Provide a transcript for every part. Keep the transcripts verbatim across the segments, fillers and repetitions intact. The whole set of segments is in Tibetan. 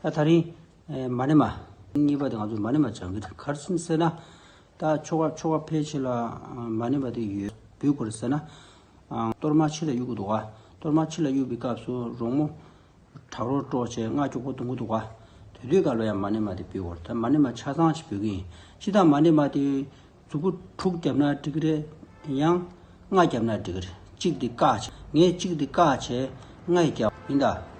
ད་ད་རིང་ཨེ་མ་ཎི་མ་གཉིས་པ་དེ་ང་ཚོ་མ་ཎི་མ་སྦྱང་གི་རེད། ག་རེ་ཟེར་ན། ད་ཆོ་ག་ཆོ་ག་ཕལ་ཆེར་ལ་ཨ་མ་ཎི་མ་དེ་ཡོད། འབུལ་དགོས་རེད་ཟེར་ན། ཨ་གཏོར་མ་ཕྱི་ལ་གཡུག་གི་འདུག་ག་གཏོར་མ་ཕྱི་ལ་གཡུག་པའི་སྐབས་སུ་རོལ་མོ་དྲག་རོལ་དཀྲོགས་བྱས་སྔགས་མགྱོགས་པོ་རྡུང་གི་འདུག་ག་དེ་དུས་སྐབས་ལ་ཡང་མ་ཎི་མ་དེ་འབུལ་དགོས་རེད། ད་མ་ཎི་མ་ཆ་ཚང་ཞིག་འབུལ་གི་ཡིན། སྤྱིར་བཏང་མ་ཎི་མ་དེ་མཛུབ་གུ་དྲུག་བརྒྱབ་ན་འགྲིག་གི་རེད། ཡང་ལྔ་བརྒྱབ་ན་འགྲིག་གི་རེད། གཅིག་དེ་བཀག་བྱས། ངས་གཅིག་དེ་བཀག་བྱས་ལྔ་ཡི་བརྒྱབ་ཡིན་ད།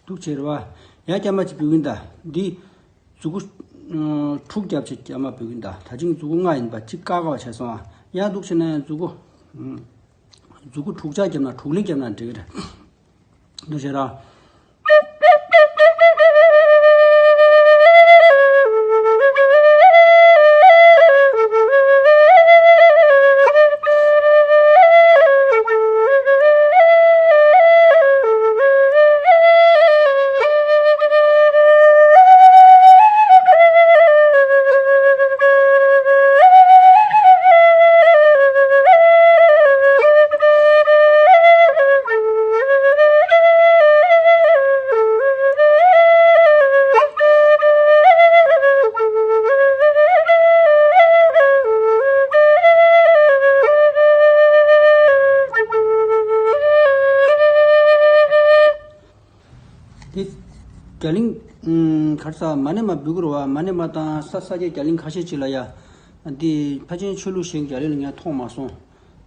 འདུག་བྱས་རེད་བ། ཡང་སྐྱ་མ་གཅིག་འབུལ་གིན་ད། འདི་མཛུག་གུ་ཨ་དྲུག་བརྒྱབ་བྱས་སྐྱ་མ་འབུལ་གིན་ད། ད་ཅིང་མཛུག་གུ་ལྔ་ཡིན་པ་གཅིག་བཀག་བཀག་བྱས་སོང་ཨ། ཡང་འདུག་བྱས་ན་ཡང་མཛུག་གུ་ཨ་མཛུག་གུ་དྲུག་ཆ་བརྒྱབ་ན་དྲུག་ལིང་བརྒྱབ་ན་འགྲིག་གི་རེད། འདུག་བྱས་ར། དེ་རྒྱ་གླིང་ཨ་ག་རེ་ཟ་མ་ཎི་མ་འབུལ་གི་རེད་བ། མ་ཎི་མ་དང་ས་ས་སྐྱའི་རྒྱ་གླིང་ཁ་ཤས་ཅིག་ལ་ཡ། འདི་ཕལ་ཆེར་ཆོས་ལུགས་གཞན་རྒྱ་གླིང་ལ་ངས་མཐོང་མ་སོང་།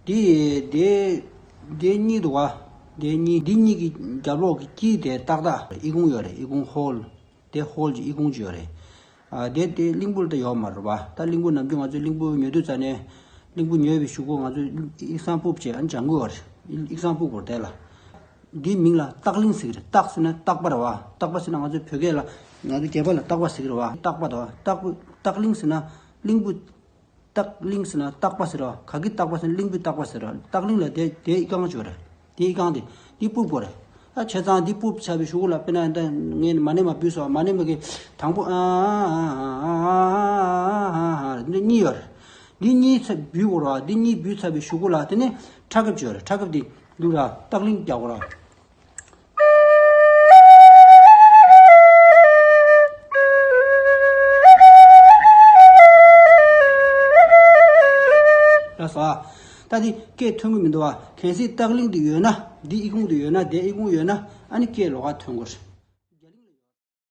འདི་དེ་དེ་གཉིས་འདུག་བ། དེ་གཉིས་འདི་གཉིས་ཀྱི་རྒྱབ་ལོགས་ཀྱི་དཀྱིལ་དེ་ཏག་ཏག་ཨི་ཁུང་ཡོད་རེད། ཨི་ཁུང་ཧོལ། དེ་ཧོལ་གྱི་ཨི་ཁུང་ཅིག་ཡོད་རེད། ཨ་དེ་དེ་གླིང་བུ་ལ་ད་ཡོད་མ་རེད་བ། ད་གླིང་བུ་ནམ་རྒྱུན་ང་ཚོས་གླིང་བུ་ཉོ་དུས་ཙ་ནས་གླིང་བུ་ཉོས་པའི་གཞུག་གུ་ང་ཚོས་ཡིག་ཚང་ཕུབ་བྱས་ཨ་ནི་སྦྱང་གི་ཡོད་རེད། ཡིག་ཚང་ཕུབ་དགོས་རེད་དེ་ལ། འདིའི་མིང་ལ་སྟག་གླིང་ཟེར་གི་རེད། སྟག་ཟེར་ན་སྟག་པ་རེད་བ། སྟག་པ་ཟེར་ན་ང་ཚོའི་བོད་སྐད་ལ་ང་ཚོ་སྒལ་པ་ལ་སྟག་པ་ཟེར་གི་རེད་བ། སྟག་པ་དང་སྟག་པ། སྟག་གླིང་ཟེར་ན་གླིང་བུ། སྟག་གླིང་ཟེར་ན་སྟག་པ་ཟེར་བ། ག་གི་སྟག་པ་ཟེར་ན་གླིང་བུའི་སྟག་པ་ཟེར་བ། སྟག་གླིང་ལ་དེ་དེ་ཨི་ཁུང་ཅིག་ཡོད་རེད། དེ་ཨི་ཁུང་དེ་དེ་ཕུབ་དགོས་རེད། ད་བྱས་ཙང་དེ་ཕུབ་ཚར་བའི་གཞུག་གུ་ལ་དཔེར་ན་ད་ངས་མ་ཎི་མ་འབུལ་སོང་། མ་ཎི་མ་གི་དང་པོ་ཨ་ཨ་ཨ་ཨ་ཨ་ཨ་ཨ་ཨ་འདི་གཉིས་ཡོད་རེད། འདི་གཉིས་ཚར་འབུལ་དགོས་རེད་བ། འདི་གཉིས་འབུལ་ཚར་བའི་གཞུག་གུ་ལ་དེ་ནས་ཁྲ་ཁེབས་ཅིག་ཡོད་རེད། ཁྲ་ཁེབས་དེ་འདུག་ར་སྟག་གླིང་རྒྱག་དགོས་ར། ལགས་སོ། ད་འདི་སྐད་ཐོན་གི་མི་འདུག་བ། གལ་སྲིད་སྟག་གླིང་འདི་ཡོད་ན། འདི་ཨི་ཁུང་འདི་ཡོད་ན། དེ་ཨི་ཁུང་ཡོད་ན། ཨ་ནི་སྐད་ལོགས་ཀ་ཐོན་དགོས་རེད།